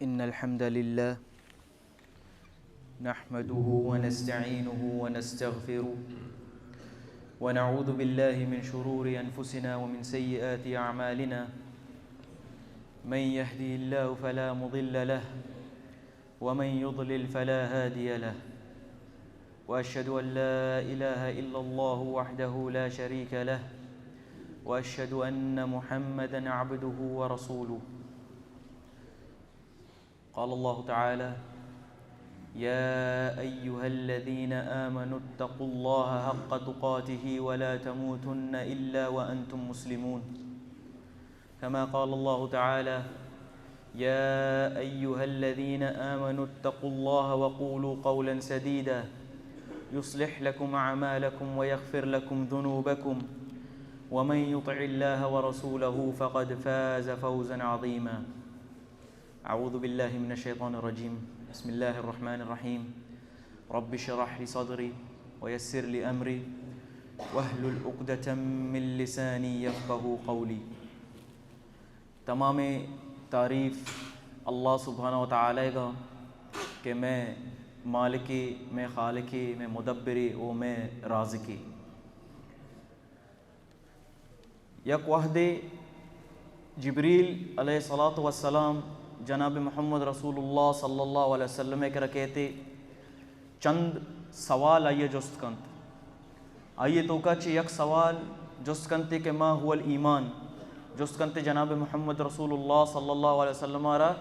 إن الحمد لله نحمده ونستعينه ونستغفره، ونعوذ بالله من شرور أنفسنا ومن سيئات أعمالنا. من يهده الله فلا مضل له، ومن يضلل فلا هادي له، وأشهد أن لا إله إلا الله وحده لا شريك له، وأشهد أن محمدا عبده ورسوله. قال الله تعالى: يا أيها الذين آمنوا اتقوا الله حق تقاته ولا تموتن إلا وأنتم مسلمون. كما قال الله تعالى: يا أيها الذين آمنوا اتقوا الله وقولوا قولا سديدا يصلح لكم أعمالكم ويغفر لكم ذنوبكم ومن يطع الله ورسوله فقد فاز فوزا عظيما. أعوذ بالله من الشيطان الرجيم. بسم الله الرحمن الرحيم. رب اشرح لي صدري ويسر لي أمري واحلل عقدة من لساني يفقهوا قولي. تمام تعریف اللہ سبحانہ و تعالی گا کہ مئے مالکے، مئے خالقے، مئے مدبرے و مئے رازقے۔ یک وہدے جبریل علیہ الصلوۃ والسلام جناب محمد رسول اللہ صلی اللہ علیہ وسلم ءِ کرا کئیت، چند سوال آئی ءَ جست کنت۔ آئی ءِ توکا چہ یک سوال جست کنت کہ ما هو الایمان، جست کنت جناب محمد رسول اللہ صلی اللہ علیہ وسلم ءَ را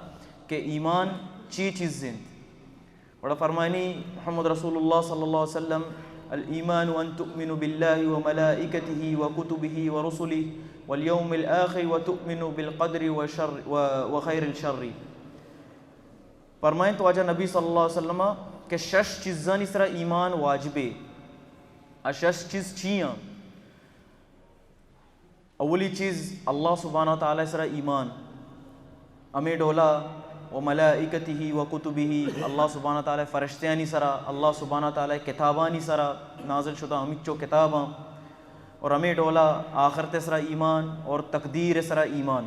کہ ایمان چی چیز انت؟ گڑا فرمائنی محمد رسول اللہ صلی اللہ علیہ وسلم: الایمان ان تؤمن بالله وملائکته وکتبه ورسله والیوم الآخر وتؤمن بالقدر وشر و، وخیر الشر۔ فرمائنت واجہ نبی صلی اللہ علیہ وسلم کہ شش چیزانی سرا ایمان واجبے۔ آ شش چیز چی آں؟ اولی چیز اللہ سبحانہ و تعالی سرا ایمان، ہمے ڈولا و ملائکته و کتبه، اللہ سبحانہ و تعالی فرشتیانی سرا، اللہ سبحانہ و تعالی کتابانی سرا، نازل شدہ ہمچو کتاباں، اور ہمے ڈولا آخرت سرا ایمان اور تقدیر سرا ایمان۔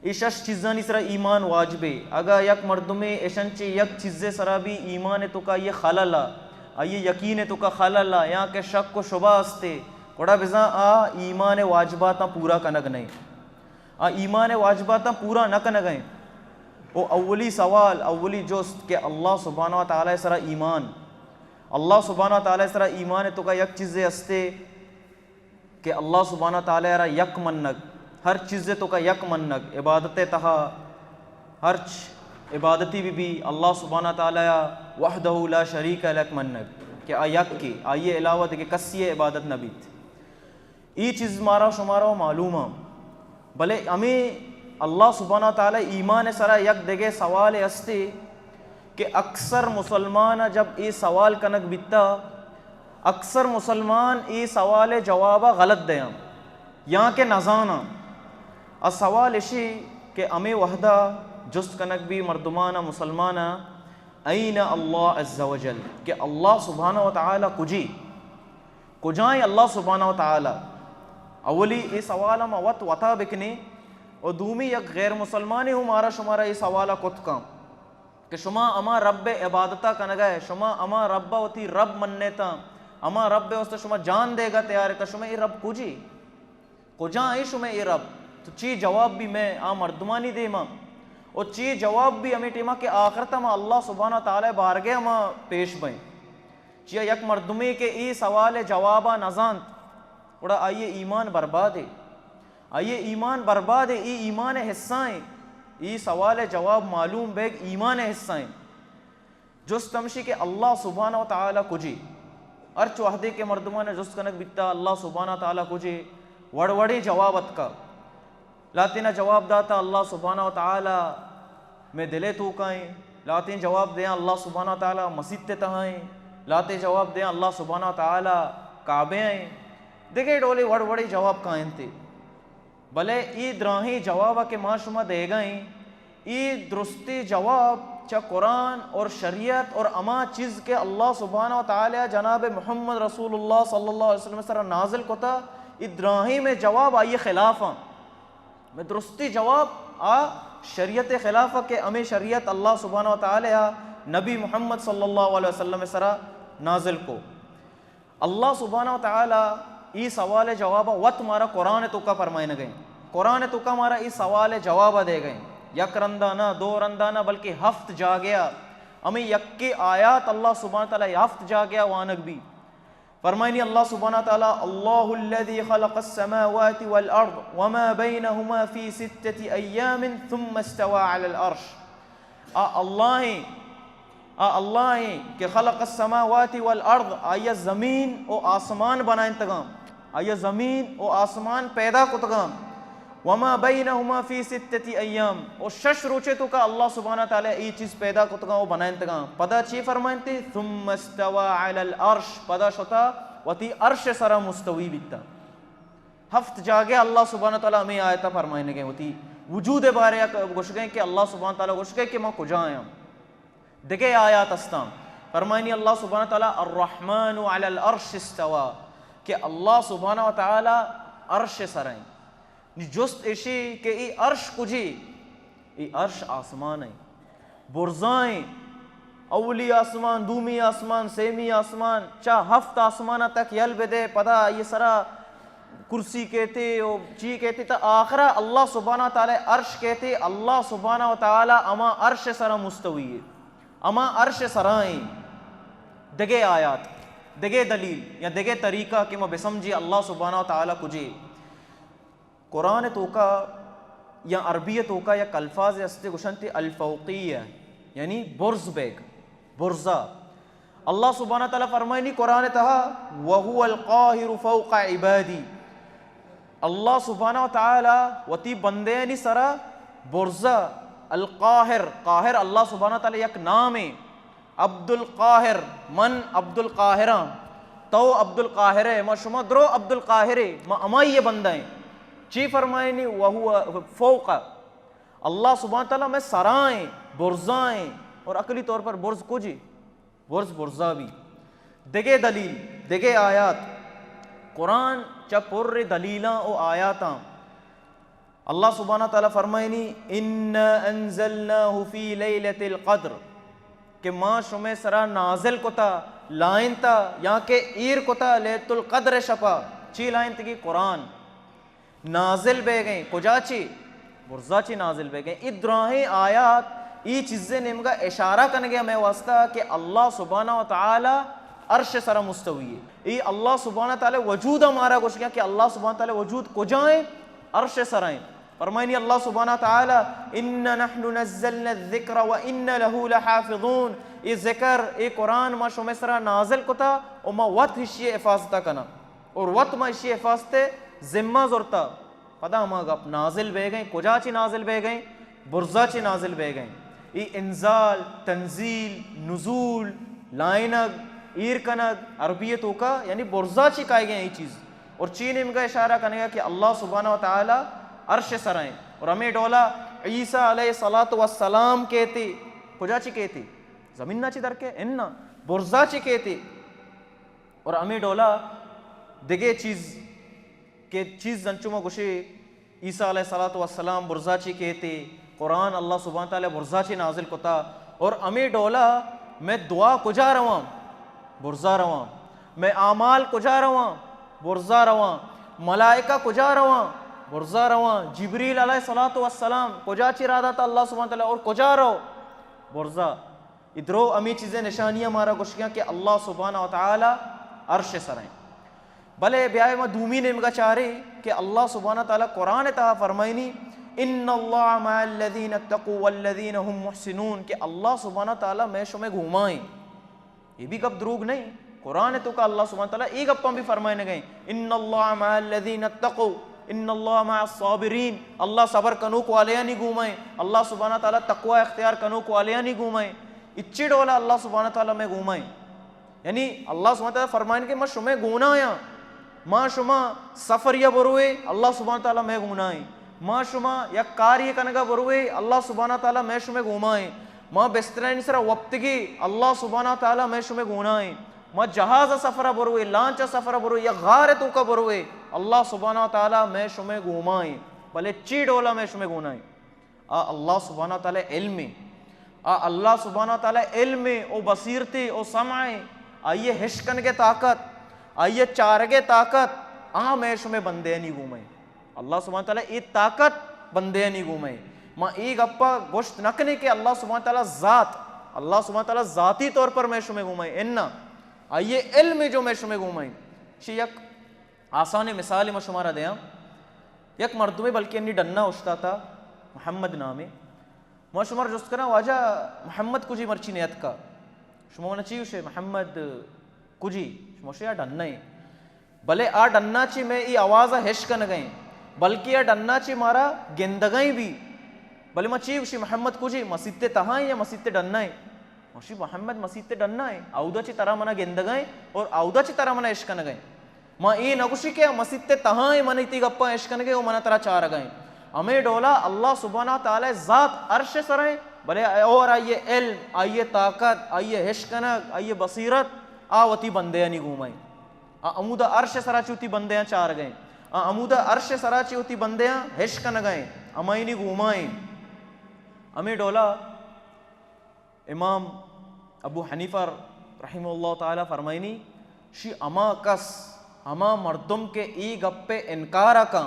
اے شش چیزانی سرا ایمان واجبے۔ اگاں یک مردمے اشن چہ یک چیزے سرا بھی ایمان توکا یہ خلل آ، آئی یقین توکا خلل آ، یا کہ شک و شبہ استے، گڑا بزاں آ ایمان واجباتاں پورا کنگ نہیں۔ آ ایمان واجباتاں پورا نہ کنگ ہیں۔ او اولی سوال، اولی جست کہ اللہ سبحانہ و تعالی سرا ایمان۔ اللہ سبحانہ و تعالی سرا ایمان توکا یک چیزے استے، کہ اللہ سبحانہ تعالی را یک منگ، ہر چیزے توکا یک منگ، عبادت تہا ہرچ عبادتی بھی بھی اللہ سبحانہ تعالی وحدہ لا شریک لہ یک منگ، کہ آ یک کے، آئی علاوہ دگہ کسی عبادت نہ بیت۔ ای چیز مارا شمارا معلوم آ، بلے ہمیں اللہ سبحانہ تعالی ایمان سرا یک دگہ سوال استے کہ اکثر مسلمان جب اے سوال کنگ بیتا، اکثر مسلمان اے سوال ءِ جواب ءَ غلط دیاں یا کہ نزاناں۔ ءُ سوال اشی کہ ہمے وہدا جست کنگ بی مردمان ءَ، مسلمان ءَ، أين الله عز وجل، کہ اللہ سبحانہ و تعالی کجی؟ کجائیں اللہ سبحانہ و تعالی؟ اولی اے سوال ءَ ما وت وتا بکنیں ءُ دومی یک غیر مسلمانے ہوں مارا شمارا اے سوال ءَ کت کن۔ کہ شما ہما رب ءِ عبادت ءَ کنگ ءَ، شما ہما رب ءَ وتی رب منیتاں، ہما رب ءِ واستہ شما جان دیگ ءَ تیار اتاں، شما اے رب کجی؟ کجا ایں شما اے رب؟ تو چی جواب بی مئے آ مردمانی دیما؟ او چی جواب بی ہمے ٹیما کہ آخرت ءَ ما اللہ سبحانہ تعالی بارگے ءَ ما پیش بئیں؟ چیا یک مردمے کہ اے سوال ءِ جواب ءَ نزانت، گڑا آئی ایمان برباد ہے۔ آئی ایمان برباد ہے، اے ایمان حصہ ہیں۔ اے سوال ءِ جواب معلوم بیگ ایمان حصہ ہیں۔ جست ہمشی کہ اللہ سبحانہ و تعالی کجے؟ ہرچ وہدے کہ مردمان جست کنگ بیتا، اللہ سبحانہ و تعالی کجے؟ وڑ وڑیں جواب اتکا۔ لاتینا جواب داتا، اللہ سبحانہ و تعالی مئے دل ءِ توکا ایں، لاتیں جواب دیاں اللہ سبحانہ و تعالی مسیت ءِ تہا ایں، لاتیں جواب دیاں اللہ سبحانہ و تعالی کعبہ ءَ ایں۔ دگہ ڈولے وڑ وڑے جواب کاینتے۔ بلے اے دراہیں جواب کہ ما شما دیگا ایں، اے درستی جواب چہ قرآن اور شریعت اور ہما چیز کہ اللہ سبحانہ و تعالی جناب محمد رسول اللہ صلی اللہ علیہ وسلم سرا نازل کتا، اے دراہیں مئے جواب آئی خلاف آں۔ مئے درستی جواب آ شریعت خلاف کہ ہمیں شریعت اللہ سبحانہ و تعالی آ نبی محمد صلی اللہ علیہ وسلم سرا نازل کو۔ اللہ سبحانہ و تعالی ای سوال جواب وت مارا قرآن توکا فرمائنگے۔ قرآن توکا مارا ای سوال جواب دے گئے۔ یک رندا نہ، دو رندا نہ، بلکہ ہفت جاگیا ہمیں یکے آیات اللہ سبحانہ و تعالی ہفت جاگیا وانگ بی۔ فرمائنی اللہ سبحانہ و تعالی، اللہ الذي خلق السماوات والارض وما بينهما في ستة ايام ثم استوى على العرش۔ آ اللہ ہیں، آ اللہ ہیں کہ خلق السماوات والارض، آیا زمین و آسمان بنائنتگاں، آیا زمین و آسمان پیدا کتگاں۔ وما بينهما في ستة ايام، و شش روچے توکا اللہ سبحانہ تعالی ای چیز پیدا کتگاں و بنائنتگاں۔ پدا چی فرمائنتے؟ ثم استوى على العرش، پدا شتا وتی عرش سرا مستوی بیتا۔ ہفت جاگہ اللہ سبحانہ تعالی ہمیں آیتا فرمائنگے، وتی وجود بارے گوشگے کہ اللہ سبحانہ تعالی گوشگے کہ ما کجا آیاں۔ دگہ آیات استاں، فرمائنی اللہ سبحانہ تعالی، الرحمن على العرش استوى، کہ اللہ سبحانہ و تعالی عرش سر ہیں۔ نی جست اشی کہ ای عرش کجی؟ ای عرش آسمان ہیں، برزائیں، اولی آسمان، دومی آسمان، سیمی آسمان، چا ہفت آسمان تک یل بدے، پدا یہ سرا کرسی کہتے و چی کہتے، تا آخرا اللہ سبحانہ تعالی عرش کہتے۔ اللہ سبحانہ و تعالی اما عرش سرا مستوی ہے، اما عرش سرائیں۔ دگہ آیات، دگہ دلیل یا دگہ طریقہ کہ ما بسمجھے اللہ سبحانہ و تعالی کجے۔ قرآن توکا یا عربی توکا یک الفاظ استے گوشنتے الفوقیہ، یعنی برز بیگ، برزا۔ اللہ سبحانہ تعالی فرمائنی قرآن تہا، وهو القاهر فوق عباده۔ اللہ سبحانہ و تعالی وتی بندیانی سرا برزا۔ القاہر، قاہر اللہ سبحانہ و تعالی یک نامے۔ عبد القاہر، من عبد القاہراں، تو عبد القاہر ہے، ما شما درو عبد القاہر ہے، ما ہمائی بندہ ہیں۔ چی فرمائنی؟ وهو فوق، اللہ سبحانہ تعالی میں سرائیں، برزائیں، اور عقلی طور پر برز کجی؟ برز برزا بھی۔ دگہ دلیل، دگہ آیات، قرآن چا پر دلیلاں و آیاتاں۔ اللہ سبحانہ تعالی فرمائنی، انا انزلناه في ليلة القدر، کہ ما شمے سرا نازل کتا، لائنتا، یا کہ ایر کتا لیلۃ القدر شپا۔ چی لائنتگی؟ قرآن نازل بے گئیں۔ کجا چی؟ برزا چی نازل بے گئیں۔ ای دراہیں آیات ای چیزیں نیمگا اشارہ کنگے ہمیں واسطہ کہ اللہ سبحانہ و تعالی عرش سرا مستوی ہے۔ ای اللہ سبحانہ تعالی وجود ہمارا گوشگیا کہ اللہ سبحانہ تعالی وجود کجا ہیں؟ عرش سرا ہیں۔ فرمائنی اللہ سبحانہ تعالی، انا نحن نزلنا الذکر وانا له لحافظون۔ ای ذکر، ای قرآن ما شمے سرا نازل کتا و ما وت ہشی حفاظتا کنا۔ اور وت ما اشی حفاظت ذمہ زرتا۔ پدا ہما گپ نازل بے گئیں، کجا چی نازل بے گئیں؟ برزا چی نازل بے گئیں۔ ای انزال، تنزیل، نزول، لائنگ، ایر کنگ، عربی توکا یعنی برزا چی کائے گئیں ای چیز۔ اور چی نیمگا اشارہ کنگا کہ اللہ سبحانہ و تعالی عرش سرائیں۔ اور ہمیں ڈولا عیسیٰ علیہ الصلوۃ والسلام کہتے، کجا چی کہتے؟ زمین نا چی درکے؟ انا برزا چی کہتے؟ اور ہمیں ڈولا دگہ چیز کہ چیز انچو ما گوشے، عیسیٰ علیہ الصلوۃ والسلام برزا چی کہتے، قرآن اللہ سبحانہ تعالی برزا چی نازل کتا، اور ہمیں ڈولا میں دعا کجا رواں؟ برزا رواں۔ میں اعمال کجا رواں؟ برزا رواں۔ ملائکہ کجا رواں؟ برزا رواں۔ جبریل علیہ الصلوۃ والسلام کجا چی را داتا اللہ سبحانہ تعالی اور کجا رو؟ برزا۔ ادرو ہمیں چیزیں نشانیاں مارا گوشگیاں کہ اللہ سبحانہ و تعالی عرش سرائیں۔ بلے بیائے ما دومی نیمگا چارے کہ اللہ سبحانہ تعالی قرآن تہا فرمائنی، ان اللہ مع الذین اتقوا والذین هم محسنون، کہ اللہ سبحانہ تعالی میں شمے گومائیں۔ یہ بھی گپ دروگ نہیں۔ قرآن توکا اللہ سبحانہ تعالی اے گپاں بھی فرمائنگے، ان اللہ مع الذین اتقوا، ان اللہ مع الصابرین، اللہ صبر کنوک والیانی گومائیں، اللہ سبحانہ تعالی تقوی اختیار کنوک والیانی گومائیں۔ اچی ڈولا اللہ سبحانہ تعالی میں گومائیں۔ یعنی اللہ سبحانہ تعالی فرمائیں کہ ما شمے گونایاں، ما شما سفریا بروے، اللہ سبحانہ تعالی میں گونائیں۔ ما شما یک کاری کنگا بروے، اللہ سبحانہ تعالی میں شمے گومائیں۔ ما بسترانی سرا وپتگی، اللہ سبحانہ تعالی میں شمے گونائیں۔ ما جہاز سفرا بروے، لانچ سفرا بروے، یک غار توکا بروے، اللہ سبحانہ تعالی میں شمے گومائیں۔ بلے چی ڈولا میں شمے گونائیں؟ آ اللہ سبحانہ و تعالی علم ایں۔ آ اللہ سبحانہ و تعالی علم ایں، او بصیرت ایں، او سمع ایں، آئی ءِ ہشکنگ ءِ طاقت، آئی ءِ چارگ ءِ طاقت، آ مئے شمئے بندیانی گوما ایں۔ اللہ سبحانہ و تعالی اے طاقت بندیانی گوما ایں۔ ما اے گپا گوشت نہ کنیں کہ اللہ سبحانہ و تعالی ذات، اللہ سبحانہ و تعالی ذاتی طور پر مئے شمئے گوما ایں۔ اناں، آئی ءِ علم ایں جو مئے شمئے گوما ایں۔ شی یک آسانیں مثالے ما شمارا دیاں۔ یک مردمے بلکہ انی ڈنا اوشتاتا، محمد نامے۔ ما شمارا جست کناں، واجہ محمد کجی مرچی نیتکا؟ شما منا چی گوشے؟ محمد کجی؟ شما گوشے آ ڈنا ایں۔ بلے آ ڈنا چی مئے ای آوازا ہشکنگا ایں، بلکہ آ ڈنا چی مارا گندگا ایں بھی۔ بلے ما چی گوشی، محمد کجی؟ مسیت ءِ تہا ایں یا مسیت ءِ ڈنا ایں؟ گوشی، محمد مسیت ءِ ڈنا ایں، اودا چی ترا منا گندگا ایں اور اودا چی ترا منا اشکنگا ایں۔ ما اے نہ گوشی کہ آ مسیت ءِ تہا ایں، من تی گپاں اشکنگا ایں و منا ترا چارگا ایں۔ ہمے ڈولا اللہ سبحانہ و تعالی ذات عرش ءِ سرا ایں، بلے اور آئی ءِ علم، آئی ءِ طاقت، آئی ءِ اشکنگ، آئی ءِ بصیرت، آ وتی بندیانی گوما ایں۔ آ ہمودا عرش ءِ سرا چی وتی بندیاں چارگا ایں۔ آ ہمودا عرش ءِ سرا چی وتی بندیاں ہشکنگا ایں، ہمایانی گوما ایں۔ ہمے ڈولا امام ابو حنیفہ رحمہ اللہ تعالی فرمائنی، شی ہما کس، ہما مردم کہ ای گپ ءِ انکار کن،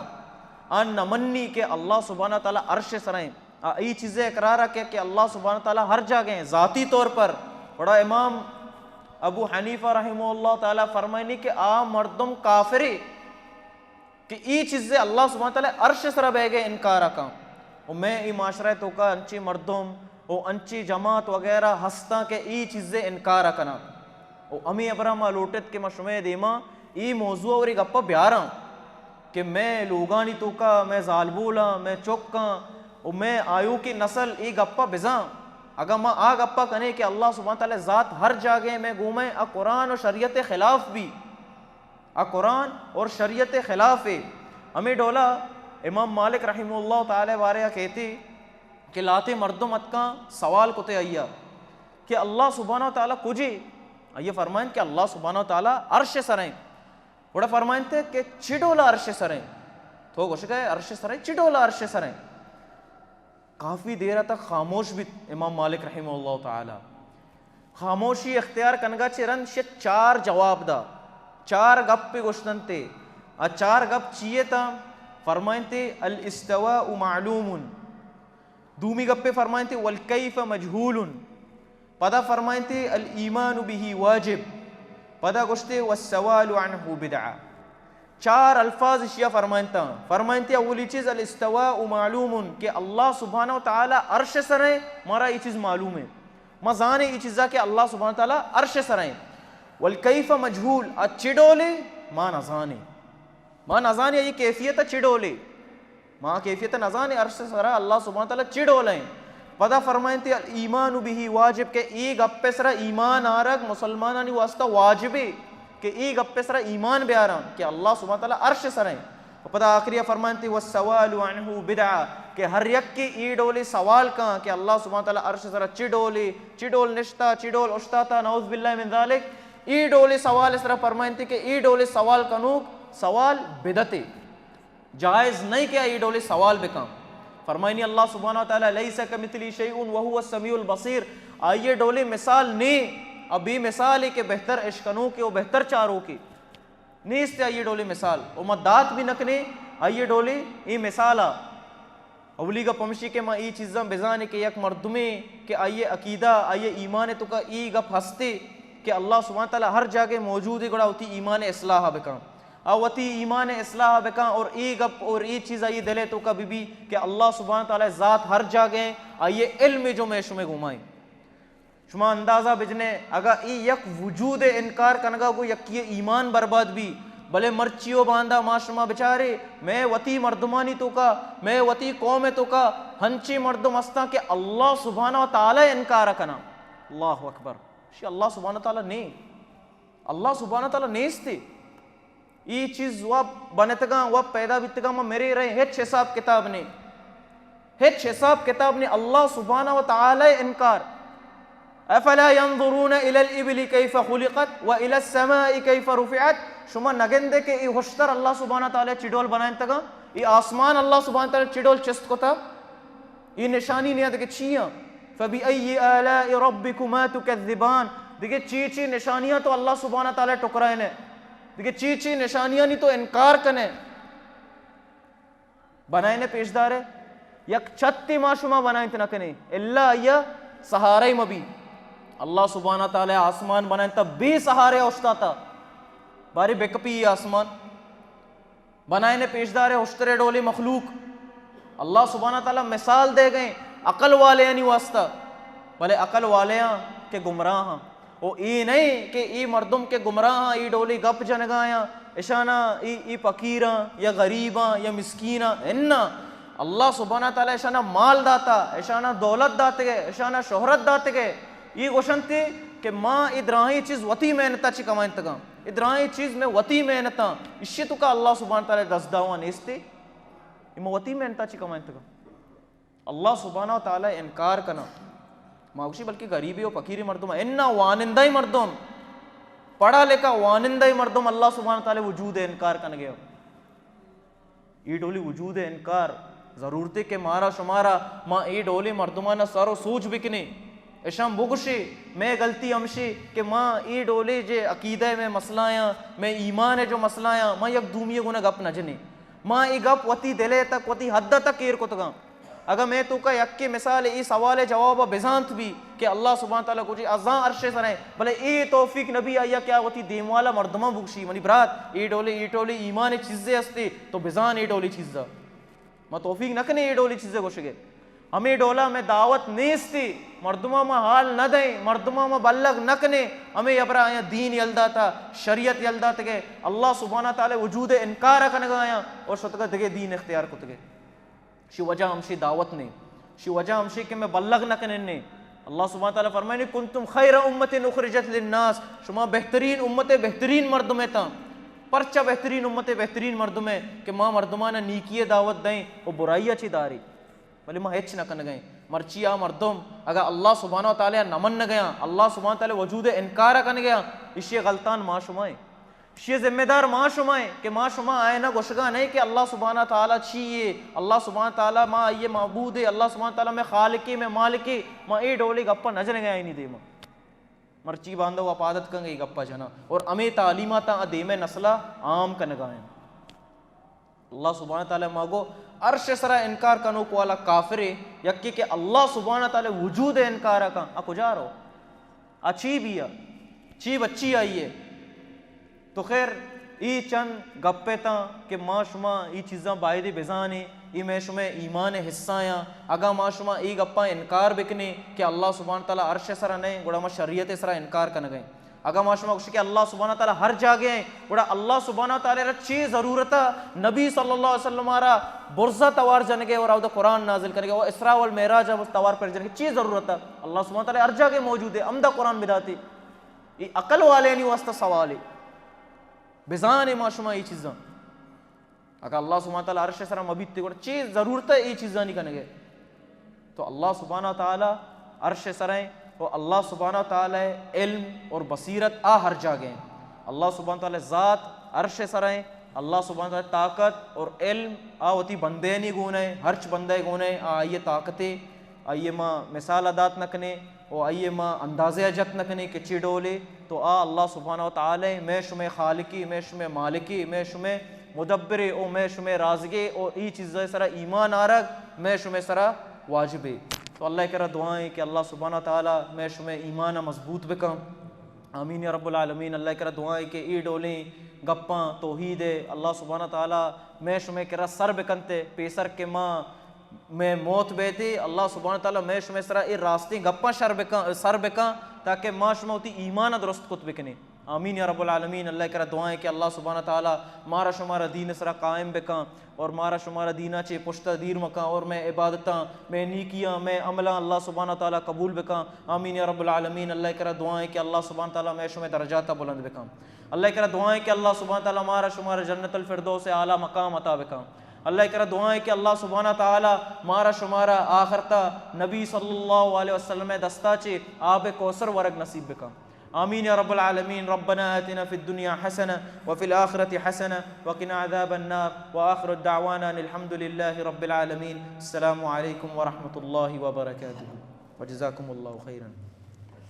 آ نہ منی کہ اللہ سبحانہ تعالی عرش ءِ سرا ایں، آ ای چیز ءِ اقرار کہ، کہ اللہ سبحانہ تعالی ہر جاگہ ایں ذاتی طور پر، گڑا امام ابو حنیفہ رحمہ اللہ تعالی فرمائنی کہ آ مردم کافرے کہ ای چیز ءِ، اللہ سبحانہ تعالی عرش ءِ سرا بیگے انکار کن۔ و مئے ای معاشرہ ءِ توکا انچیں مردم و انچیں جماعت وغیرہ ہستاں کہ ای چیز ءِ انکار کناں۔ و ہمے ہبرا ما لوٹت کہ ما شمئے دیما ای موضوع اور ای گپا بیاراں کہ مئے لوگانی توکا، مئے زالبولاں، مئے چکاں و مئے آیوکیں نسل ای گپا بزاں۔ اگاں ما آ گپا کنیں کہ اللہ سبحانہ تعالی ذات ہر جاگہ مئے گوما ایں، آ قرآن و شریعت ءِ خلاف بی۔ آ قرآن اور شریعت ءِ خلاف ایں۔ ہمے ڈولا امام مالک رحمہ اللہ تعالی بارے ءَ کہتے کہ لہتے مردم اتکاں سوال کتے آئی ءَ کہ اللہ سبحانہ و تعالی کجے؟ آئی ءَ فرمائنت کہ اللہ سبحانہ و تعالی عرش ءِ سرا ایں۔ گڑا فرمائنتے کہ چی ڈولا عرش ءِ سرا ایں؟ تو گوشگئے عرش ءِ سرا ایں، چی ڈولا عرش ءِ سرا ایں؟ کافی دیر ءَ تک خاموش بیت امام مالک رحمہ اللہ تعالی۔ خاموشی اختیار کنگا چہ رند شہ چار جواب دا، چار گپ گوشتنتے۔ آ چار گپ چیے تا؟ فرمائنتے، الاستواء معلوم۔ دومی گپے فرمائنتے، والکیف مجہول۔ پدا فرمائنتے، الایمان بہ واجب۔ پدا گوشتے، والسوال عنہ بدعہ۔ چار الفاظ اشیا فرمائنتاں۔ فرمائنتے اولی چیز الاستواء معلوم، کہ اللہ سبحانہ و تعالی عرش سریں، مارا ای چیز معلوم ہے۔ ما زانیں ای چیزا کہ اللہ سبحانہ و تعالی عرش سریں۔ والکیف مجہول، ا چی ڈولے؟ ما نزانیں۔ ما نزانیں ای کیفیت چی ڈولے۔ ما کیفیت نزانیں عرش سرا اللہ سبحانہ و تعالی چی ڈولیں۔ پدا فرمائنتے الایمان بہ واجب، کہ ای گپ سرا ایمان آرگ مسلمانانی واسطہ واجبے۔ کہ ای گپ سرا ایمان بیاراں کہ اللہ سبحانہ و تعالی عرش سریں۔ و پدا آخری فرمائنتے والسوال عنہ بدعہ، کہ ہر یکے ای ڈولے سوال کاں کہ اللہ سبحانہ و تعالی عرش سرا چی ڈولے، چی ڈول نشتا، چی ڈول اشتاتا، نعوذ باللہ من ذالک۔ ای ڈولے سوال سرا فرمائنتے کہ ای ڈولے سوال کنوک سوال بدعتے۔ جائز نہیں کہ آئی ڈولے سوال بکاں۔ فرمائنی اللہ سبحانہ و تعالی، لیس کمثلہ شیء وہو السمیع البصیر۔ آئی ڈولے مثال نے، ابھی مثال ہے کہ بہتر اشکنوکے و بہتر چاروکے۔ نیست آئی ڈولے مثال۔ و ما دات بھی نکنے آئی ڈولے ای مثالا۔ اولی گپ ہمشی کہ ما ای چیزاں بزانے کہ یک مردمے کہ آئی عقیدہ، آئی ایمان توکا ای گپ ہستے کہ اللہ سبحانہ و تعالی ہر جاگہ موجود ہے، گڑا وتی ایمان اصلاح بکاں۔ آ وتی ایمان اصلاح بکاں اور ای گپ اور ای چیز آئی دل توکا بی بی کہ اللہ سبحانہ و تعالی ذات ہر جاگہ ہیں، آئی علم جو میں شمے گھمائیں۔ شما اندازہ بجنے، اگا ای یک وجود انکار کنگا گو یکی ایمان برباد بی، بلے مرچی و باندا ما شما بچارے، میں وتی مردمانی توکا، میں وتی قوم توکا ہنچی مردم ہستاں کہ اللہ سبحانہ و تعالی انکار کناں۔ اللہ اکبر۔ شی اللہ سبحانہ و تعالی نے۔ اللہ سبحانہ و تعالی نیستی۔ ای چیز و بنتگاں و پیدا بیتگاں، ما مرے رہے، ہچ حساب کتاب نے، ہچ حساب کتاب نے۔ اللہ سبحانہ و تعالی انکار۔ افلا ينظرون الى الابل كيف خلقت والى السماء كيف رفعت۔ شما نگندے کہ ای ہشتر اللہ سبحانہ و تعالی چی ڈول بنائنتگاں، ای آسمان اللہ سبحانہ و تعالی چی ڈول چست کتا۔ اے نشانی نیا دگہ چی آں؟ فبأي آلاء ربكما تكذبان؟ دگہ چی چی نشانیاں تو اللہ سبحانہ تعالی ٹکرائنے؟ دگہ چی چی نشانیانی تو انکار کنے؟ بنائینے پیش دارے، یک چھتے ما شما بنائینت نہ کنے، الا آئیا سہارے مبی۔ اللہ سبحانہ تعالی آسمان بنائینتا بے سہارے اوشتاتا، بارے بکپی آسمان۔ بنائینے پیش دارے اشترے ڈولی مخلوق۔ اللہ سبحانہ تعالی مثال دے گئے عقل والے یعنی واسطہ، بلے عقل والے ہاں کہ گمراہ ہاں۔ او اے نہیں کہ اے مردم کہ گمراہ ہاں، اے ڈولی گپ جنگایاں، اشانا اے، اے فقیراں یا غریباں یا مسکیناں، انا اللہ سبحانہ تعالی اشانا مال داتا، اشانا دولت داتگے، اشانا شہرت داتگے۔ اے گوشنتے کہ ما اے دراہیں چیز وتی محنتا چی کمائنتگاں۔ اے دراہیں چیز میں وتی محنتاں، اشی تو کا اللہ سبحانہ تعالی دست داواں نیستے؟ اے ما وتی محنتا چی کمائنتگاں؟ اللہ سبحانہ تعالی انکار کنا۔ ما گوشی بلکہ غریبی و فقیری مردم، انا وانندہ مردم، پڑھا لکھا وانندہ مردم اللہ سبحانہ تعالی وجود انکار کنگے۔ اے ڈولی وجود انکار ضرورت ہے کہ مارا شمارا ما اے ڈولی مردمانا سر و سوچ بکنے، اشان بگوشے، میں غلطی ہمشی کہ ما اے ڈولی جے عقیدہ میں مسئلہ آیاں، میں ایمان جو مسئلہ آیاں، ما یک دومی گنا گپ نہ جنے۔ ما اے گپ وتی دلے تک، وتی حد تک ایر کتگاں۔ اگاں میں توکا یکے مثال اے سوال جواب بزانت بی کہ اللہ سبحانہ تعالی کجی ازاں عرش سریں، بلے اے توفیق نبی آیا کہ آ وتی دیم والا مردماں بگشی، منی برات، اے ڈولے، اے ڈولے ایمان چیزے ہستی، تو بزان اے ڈولے چیزا۔ ما توفیق نہ کنے اے ڈولے چیزے گوشگے۔ ہمے ڈولا میں دعوت نیستی، مردماں ما حال نہ دیں، مردماں ما بلغ نہ کنے، ہمے ابرا آیاں دین یل داتا، شریعت یل داتگے، اللہ سبحانہ تعالی وجود انکار کنگا آیاں اور شتگا دگے دین اختیار کتگے۔ شی وجہ ہمشی دعوت نے، شی وجہ ہمشی کہ میں بلغ نہ کنن نے۔ اللہ سبحانہ تعالی فرمائنی، کنتم خیر امت اخرجت للناس، شما بہترین امت، بہترین مردم تاں۔ پرچا بہترین امت، بہترین مردم کہ ما مردمان نیکی دعوت دیں و برائی چی داری؟ بلے ما ہچ نہ کنگیں۔ مرچی آ مردم اگر اللہ سبحانہ و تعالی نہ منگیاں، اللہ سبحانہ و تعالی وجود انکار کنگیاں، اشی غلطان ما شمائیں۔ اشی ذمہ دار ما شمائیں کہ ما شما آئے نہ گوشگا نہیں کہ اللہ سبحانہ تعالی چی ہے، اللہ سبحانہ تعالی ما آئیے معبود ہے، اللہ سبحانہ تعالی میں خالق ہے، میں مالک ہے، ما اے ڈولی گپا نہ جنگا اینی دیما۔ مرچی باندا و پادت کنگا اے گپا جنا اور ہمیں تعلیمات آ دیمے نسلہ عام کنگا ہیں۔ اللہ سبحانہ تعالی ما گو عرش سرا انکار کنوک والا کافرے، یکی کہ اللہ سبحانہ تعالی وجود انکار کن، آ کجا رو؟ آ چی بیا؟ چی بچی آئیے؟ تو خیر، ای چند گپے تاں کہ ما شما ای چیزاں بایدے بزانیں، ای میں شما ایمان حصہ آیاں۔ اگاں ما شما ای گپاں انکار بکنیں کہ اللہ سبحانہ تعالی عرش سرا نہیں، گڑا ما شریعت سرا انکار کنگیں۔ اگاں ما شما گوشی کہ اللہ سبحانہ تعالی ہر جاگہ ہیں، گڑا اللہ سبحانہ تعالی را چی ضرورت ہے نبی صلی اللہ علیہ وسلم را برزا توار جنگے اور اودا قرآن نازل کرگے اور اسراء والمعراج توار پر جنگے؟ چی ضرورت ہے؟ اللہ سبحانہ تعالی ہر جاگہ موجود ہے، ہمدا قرآن بداتی۔ یہ عقل والے نہیں واسطہ سوال ہے۔ بزانے ما شما یہ چیزاں۔ اگر اللہ سبحانہ تعالی عرش سرا مبیت گڑا چی ضرورت ہے یہ چیزانی کنگے؟ تو اللہ سبحانہ تعالی عرش سرا ہیں، و اللہ سبحانہ تعالی علم اور بصیرت آ ہر جاگہ ہیں۔ اللہ سبحانہ تعالی ذات عرش سرا ہیں، اللہ سبحانہ تعالی طاقت اور علم آ وتی بندینی گون ہیں، ہرچ بندے گون ہیں، آ آئیے طاقتے، آئیے ما مثال دات نہ کنے، و آئیے ما اندازہ جت نہ کنے کہ چی ڈولے۔ تو آ اللہ سبحانہ و تعالی میں شمے خالقی، میں شمے مالکی، میں شمے مدبرے، او میں شمے رازگے، او ای چیزے سرا ایمان آرگ میں شمے سرا واجبے۔ تو اللہ کرا دعائیں کہ اللہ سبحانہ و تعالی میں شمے ایمان مضبوط بکن۔ آمین یا رب العالمین۔ اللہ کرا دعائیں کہ ای ڈولیں گپاں توحید ہے، اللہ سبحانہ و تعالی میں شمے کرا سر بکنتے، پیسر کہ ما میں موت بیتے، اللہ سبحانہ و تعالی میں شمے سرا اے راستیں گپاں شر بکن، سر بکن، تاکہ ما شما وتی ایمان درست کت بکنیں۔ آمین یا رب العالمین۔ اللہ کرا دعائیں کہ اللہ سبحانہ و تعالی مارا شمارا دین سرا قائم بکن اور مارا شمارا دینا چے پشتا دیر مکن اور میں عبادتاں، میں نیکیاں، میں عملاں اللہ سبحانہ و تعالی قبول بکن۔ آمین یا رب العالمین۔ اللہ کرا دعائیں کہ اللہ سبحانہ و تعالی میں شمے درجات بلند بکن۔ اللہ کرا دعائیں کہ اللہ سبحانہ و تعالی مارا شمارا جنت الفردوس اعلی مقام عطا بکن۔ اللہ کرا دعائیں کہ اللہ سبحانہ تعالی مارا شمارا آخرتا نبی صلی اللہ علیہ وسلم دستا چے آب کوثر ورگ نصیب بکن۔ آمين يا رب العالمين. ربنا آتنا في الدنيا حسنة وفي الآخرة حسنة وقنا عذاب النار. وآخر دعوانا أن الحمد لله رب العالمين. السلام عليكم ورحمة الله وبركاته. وجزاكم الله خيرا.